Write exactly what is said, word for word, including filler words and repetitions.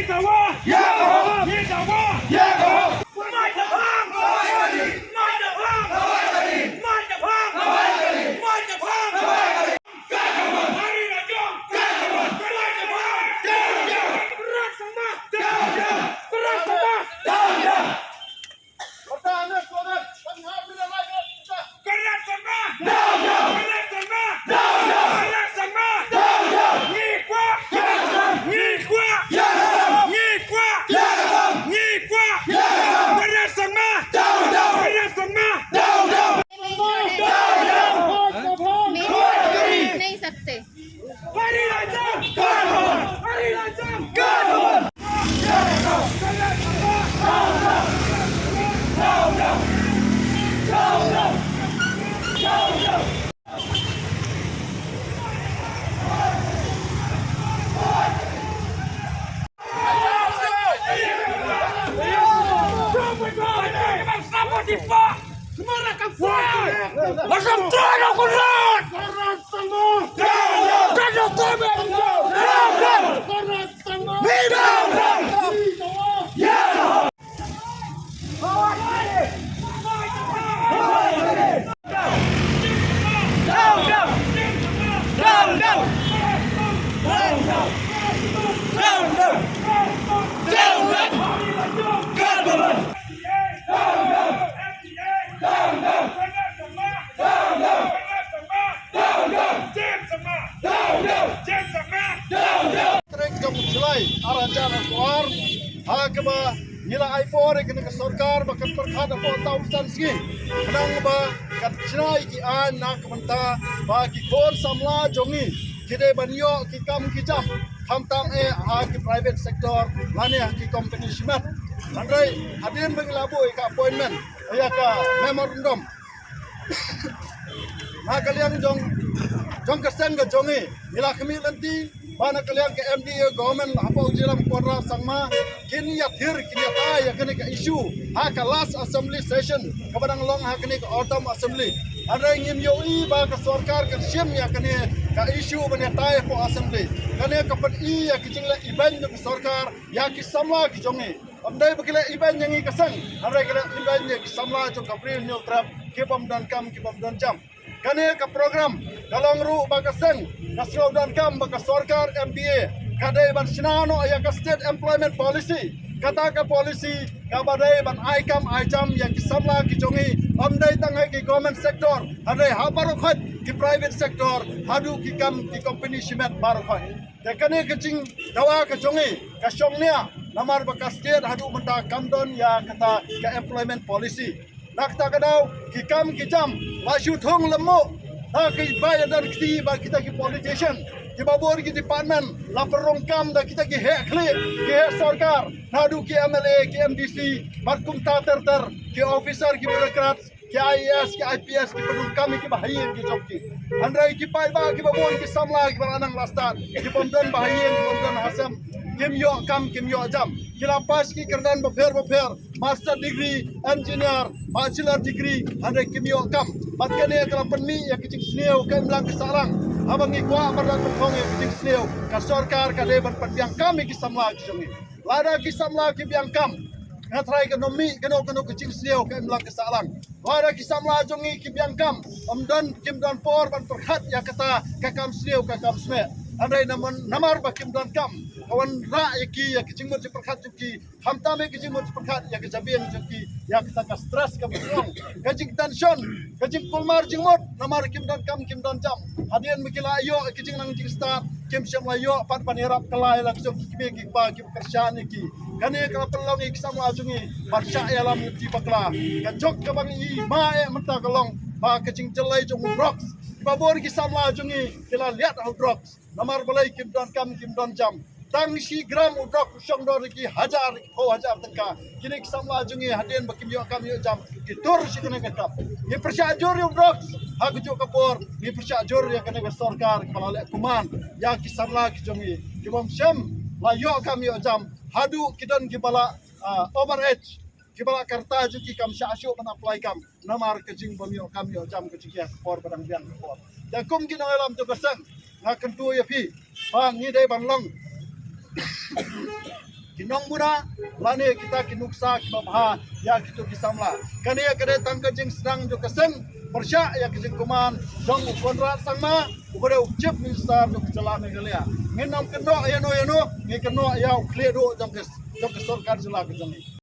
Ye dawa! Ye dawa! Ye dawa! Ye dawa! Mai da bang! Mai da bang! Mai da bang! Mai da bang! Hari Rajong! Mai da bang! Ras Sangma! Ras Sangma! Kyrdan sengma! Kyrdan sengma! Kyrdan sengma! Ngi kwah! Ngi kwah! Ngi kwah! Ngi kwah! Kyrdan sengma! Kyrdan sengma! नहीं सकते। Tarik jong u July ar hajar arphew ar, ha kaba ngi la ai por ïa kane ka sorkar ba kan pyrkhat hapoh ta u san sngi, khnang ba kan shna ïa ki aiñ na ka bynta ba ki khun samla jong ngi ki dei ban ïoh ki kam ki jam, khamtam eh ha ki private sector lane ha ki company shimet. Hynrei hadien ba ngi la buh ïa ka appointment, ïa ka memorandum, na ka liang jong, jong ka seng ka jong ngi, ngi la khmih lynti ba na ka liang ka M D A government hapoh u Jylla Conrad Sangma kin ïathir, kin ïatai ïa kane ka issue ha ka last assembly session kaba dang long ha kane ka autumn assembly. Hynrei ngim ïohi ba ka sorkar kan shim ïa kane ka issue ban ïatai hapoh assembly. Kane ka pyni ïa ka jingleh ibeiñ jong ka sorkar ïa ki samla ki jong ngi. Ym dei ba ki leh ibeiñ ïa ngi ka seng, hynrei ki leh ibeiñ ïa ki samla jong ka Bri u Hynñiewtrep ki bym don kam, ki bym don jam. Kane ka program ka long ruh ba ka seng ka sngewdonkam ba ka sorkar M D A ka dei ban shna noh ïa ka State Employment Policy. Kata ka policy kaba dei ban ai kam ai jam ïa ki samla ki jong ngi, ym dei tang ha ki government sector, hynrei ha baroh khoit ki private sector, haduh ki kam ki company shimet baroh khoit. Te kane ka jingdawa ka jong ngi ka shong nia, namar ba ka state haduh mynta kam don ïa kata ka employment policy. Na kata ka daw ki kam ki jam la shu thung lem mo. Na ki ba ïa don kti ba kita ki politician, kiba bun ki department la pynrung kam da kita ki heh khlieh, ki heh sorkar, naduh ki M L A, ki M D C, bad kumta ter ter, ki officer, ki bureaucrat, ki I A S, ki I P S, ki pyndonkam ïa kiba ha ïing ki jong ki. Hynrei ki paidbah kiba bun, ki samla kiba la nang la stad, ki bym don ba ha ïing, ki bym don ha sem, kim ïoh kam, kim ïoh jam. Ki la pass ki kyrdan bapher bapher, master degree, engineer, bachelor degree, hynrei kim ïoh kam. Bad kane ka la pynmih ïa ka jingsniew, ka imlang ka sahlang. Haba ngi kwah ban leh pynkhong ïa ka jingsniew, ka sorkar ka dei ban pynbiang kam ïa ki samla ki jong ngi. Lada ki samla ki biang kam, Nga trai ka nongmih kano kano ka jingsniew ka imlang ka sahlang. Lada ki samla jong ngi ki biang kam, ym don, kim don por ban pyrkhat ïa kata ka kam sniew ka kam smeh. Hynrei namar, namar ba kim don kam, ka wanrah ïa ki ïa ki jingmut jingpyrkhat jong ki, khamtam ïa ki jingmut jingpyrkhat ïa ka jabieng jong ki, ïa kata ka stress kaba strong, ka jingtension, ka jingkulmar jingmut, namar kim don kam kim don jam. Hadien ba ki la ïoh ïa ki jingnang jingstad, kim shym la ïoh pat ban ïarap kylla ïa la ki jong ki kmie ki kpa kiba kyrshan ïa ki. Kane ka la pynlong ïa ki samla jong ngi ban shah ïalam ïa ki bakla. Ka jok kaba ngi ïohi mynta ka long ba ka jingjyllei jong u drugs. Kiba bun ki samla jong ngi ki la liat ha u drugs namar balei, kim don kam kim don jam. Tang shi gram u drugs u shong dor ki hajar, ki phew hajar tyngka. Kine ki samla jong ngi hadien ba kim ïoh kam ïoh jam, ki tur shi kane ka kam. Ngi pyrshah jur ïa u drugs ha kajuh ka por, ngi pyrshah jur ïa kane ka sorkar kaba la leh kuman ïa ki samla ki jong ngi kiba ym shym la ïoh kam ïoh jam, haduh ki don kiba la, ah, over age, kiba la ka rta jong ki kam shah shuh ban apply kam namar ka jingbym ïoh kam ïoh jam ka jong ki ha ka por ba dang biang ka por. Te kum ki nongïalam jong ka seng, nga kyntu ïa phi ba ngi dei ban long ki nongmuna lane kita ki nuksa kiba bha ïa kito ki samla. Kane ka dei tang ka jingsdang jong ka seng pyrshah ïa ka jingkuman jong u Conrad Sangma uba dei u Chief Minister jong ka jylla Meghalaya. Ngin ym kynnoh ïano ïano, ngi kynnoh ïa u khlieh duh jong ka, jong ka sorkar jylla ka jong ngi.